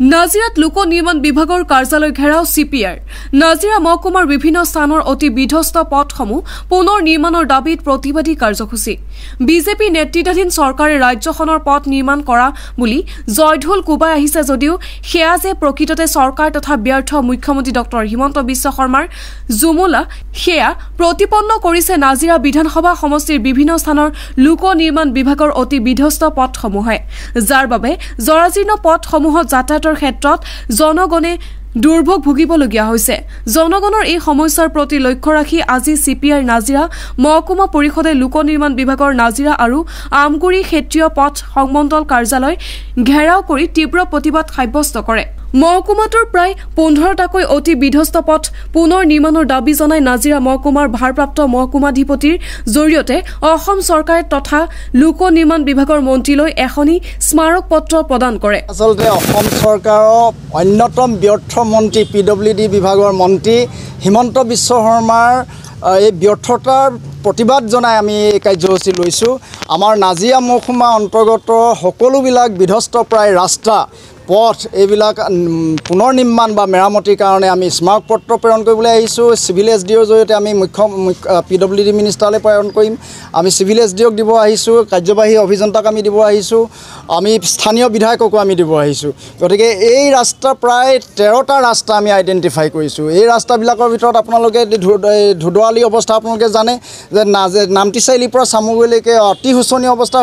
নাজিৰাত লোক নিৰ্মাণ বিভাগৰ কাৰ্যালয় ঘেৰাও চিপিআৰ। নাজিৰা মহকুমাৰ বিভিন্ন স্থানৰ অতি বিধ্বস্ত পথসমূহ পুনৰ নিৰ্মাণৰ দাবীত প্ৰতিবাদী কাৰ্যসূচী। বিজেপি নেতৃত্বাধীন চৰকাৰে ৰাজ্যখনৰ পথ নিৰ্মাণ কৰা বুলি জয়ঢোল কোবাই আহিছে যদিও সেয়া যে প্ৰকৃততে চৰকাৰ তথা ব্যৰ্থ মুখ্যমন্ত্ৰী ডক্টৰ হিমন্ত বিশ্ব শৰ্মাৰ জুমলা, সেয়া প্ৰতিপন্ন কৰিছে নাজিৰা বিধানসভা সমষ্টিৰ বিভিন্ন স্থানৰ লোক নিৰ্মাণ বিভাগৰ অতি বিধ্বস্ত পথসমূহে, যাৰ বাবে জৰাজীৰ্ণ পথসমূহত যাতায়াতৰ ক্ষেত্ৰত জনগণে দুৰ্ভোগ ভুগিবলগীয়া হৈছে। জনগণৰ এই সমস্যাৰ প্ৰতি লক্ষ্য ৰাখি আজি চিপিআই নাজিৰা মহকুমা পৰিষদে লোক নিৰ্মাণ বিভাগৰ নাজিৰা আৰু আমগুৰি ক্ষেত্ৰীয় পথ সংমণ্ডল কাৰ্যালয় ঘেৰাও কৰি তীব্ৰ প্ৰতিবাদ সাব্যস্ত কৰে। মহকুমাটোৰ প্ৰায় 15টাকৈ অতি বিধ্বস্ত পথ পুনৰ নিৰ্মাণৰ দাবী জনাই নাজিৰা মহকুমাৰ ভাৰপ্ৰাপ্ত মহকুমাধিপতিৰ জৰিয়তে অসম চৰকাৰ তথা লোক নিৰ্মাণ বিভাগৰ মন্ত্ৰীলৈ এখনি স্মাৰক পত্ৰ প্ৰদান কৰে। আচলতে অসম চৰকাৰৰ অন্যতম ব্যৰ্থ মন্ত্ৰী, পি ডব্লিউ ডি বিভাগৰ মন্ত্ৰী হিমন্ত বিশ্ব শৰ্মাৰ এই ব্যৰ্থতাৰ প্ৰতিবাদ জনাই আমি এই কাৰ্যসূচী লৈছোঁ। আমাৰ নাজিৰা মহকুমা অন্তৰ্গত সকলোবিলাক বিধ্বস্ত প্ৰায় ৰাস্তা পথ এইবিলাক পুনৰ নিৰ্মাণ বা মেৰামতিৰ কাৰণে আমি স্মাৰক পত্ৰ প্ৰেৰণ কৰিবলৈ আহিছোঁ। চিভিল এছ ডি অ'ৰ জৰিয়তে আমি মুখ্য পি ডব্লিউ ডি মিনিষ্টাৰলৈ প্ৰেৰণ কৰিম। আমি চিভিল এছ ডি অ'ক দিব আহিছোঁ, কাৰ্যবাহী অভিযন্তাক আমি দিব আহিছোঁ, আমি স্থানীয় বিধায়ককো আমি দিব আহিছোঁ। গতিকে এই ৰাস্তা প্ৰায় 13টা ৰাস্তা আমি আইডেণ্টিফাই কৰিছোঁ। এই ৰাস্তাবিলাকৰ ভিতৰত আপোনালোকে ধুদুৱালি অৱস্থা আপোনালোকে জানে যে নামতি চাৰিআলিৰ পৰা চামগুৰিলৈকে অতি শোচনীয় অৱস্থা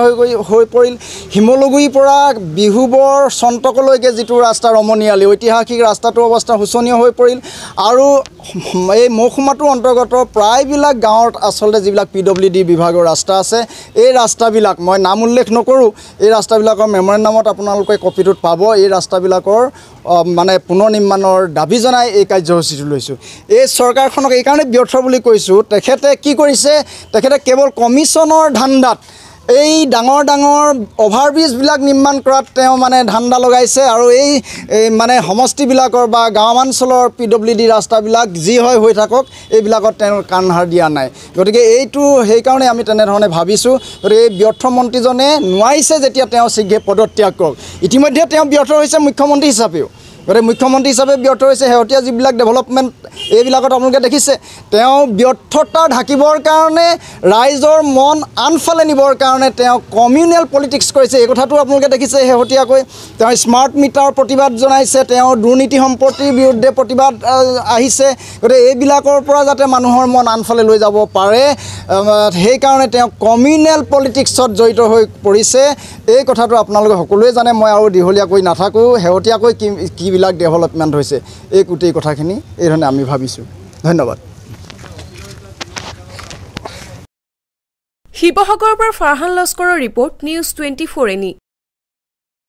হৈ পৰিল। শিমলুগুৰিৰ পৰা বিহুবৰ চন্তকলৈকে যিটো ৰাস্তা ৰমণীয়ালি ঐতিহাসিক ৰাস্তাটোৰ অৱস্থা শোচনীয় হৈ পৰিল। আৰু এই মহকুমাটোৰ অন্তৰ্গত প্ৰায়বিলাক গাঁৱত আচলতে যিবিলাক পি ডব্লিউ ডি বিভাগৰ ৰাস্তা আছে, এই ৰাস্তাবিলাক মই নাম উল্লেখ নকৰোঁ, এই ৰাস্তাবিলাকৰ মেমৰেণ্ডামত আপোনালোকে কপিটোত পাব। এই ৰাস্তাবিলাকৰ মানে পুনৰ নিৰ্মাণৰ দাবী জনাই এই কাৰ্যসূচীটো লৈছোঁ। এই চৰকাৰখনক এইকাৰণে ব্যৰ্থ বুলি কৈছোঁ, তেখেতে কি কৰিছে, তেখেতে কেৱল কমিশ্যনৰ ধান্দাত এই ডাঙৰ ডাঙৰ অভাৰব্ৰিজবিলাক নিৰ্মাণ কৰাত তেওঁ মানে ধান্দা লগাইছে। আৰু এই মানে সমষ্টিবিলাকৰ বা গাঁৱাঞ্চলৰ পি ডব্লিউ ডি ৰাস্তাবিলাক যি হয় হৈ থাকক, এইবিলাকত তেওঁ কাণসাৰ দিয়া নাই। গতিকে এইটো সেইকাৰণে আমি তেনেধৰণে ভাবিছোঁ। গতিকে এই ব্যৰ্থ মন্ত্ৰীজনে নোৱাৰিছে যেতিয়া তেওঁ শীঘ্ৰে পদত্যাগ কৰক। ইতিমধ্যে তেওঁ ব্যৰ্থ হৈছে মুখ্যমন্ত্ৰী হিচাপেও। গতিকে মুখ্যমন্ত্ৰী হিচাপে ব্যৰ্থ হৈছে। শেহতীয়া যিবিলাক ডেভেলপমেণ্ট এইবিলাকত আপোনালোকে দেখিছে, তেওঁ ব্যৰ্থতা ঢাকিবৰ কাৰণে, ৰাইজৰ মন আনফালে নিবৰ কাৰণে তেওঁ কমিউনেল পলিটিক্স কৰিছে। এই কথাটো আপোনালোকে দেখিছে। শেহতীয়াকৈ তেওঁ স্মাৰ্ট মিটাৰৰ প্ৰতিবাদ জনাইছে, তেওঁ দুৰ্নীতি সম্পত্তিৰ বিৰুদ্ধে প্ৰতিবাদ আহিছে। গতিকে এইবিলাকৰ পৰা যাতে মানুহৰ মন আনফালে লৈ যাব পাৰে, সেইকাৰণে তেওঁ কমিউনেল পলিটিক্সত জড়িত হৈ পৰিছে। এই কথাটো আপোনালোকে সকলোৱে জানে, মই আৰু দীঘলীয়াকৈ নাথাকোঁ। শেহতীয়াকৈ কিবিলাক ডেভেলপমেণ্ট হৈছে এই গোটেই কথাখিনি এইধৰণে আমি ভাবিছোঁ। ধন্যবাদ। শিৱসাগৰৰ পৰা ফাৰহান লস্কৰৰ ৰিপৰ্ট, নিউজ 24 এনি।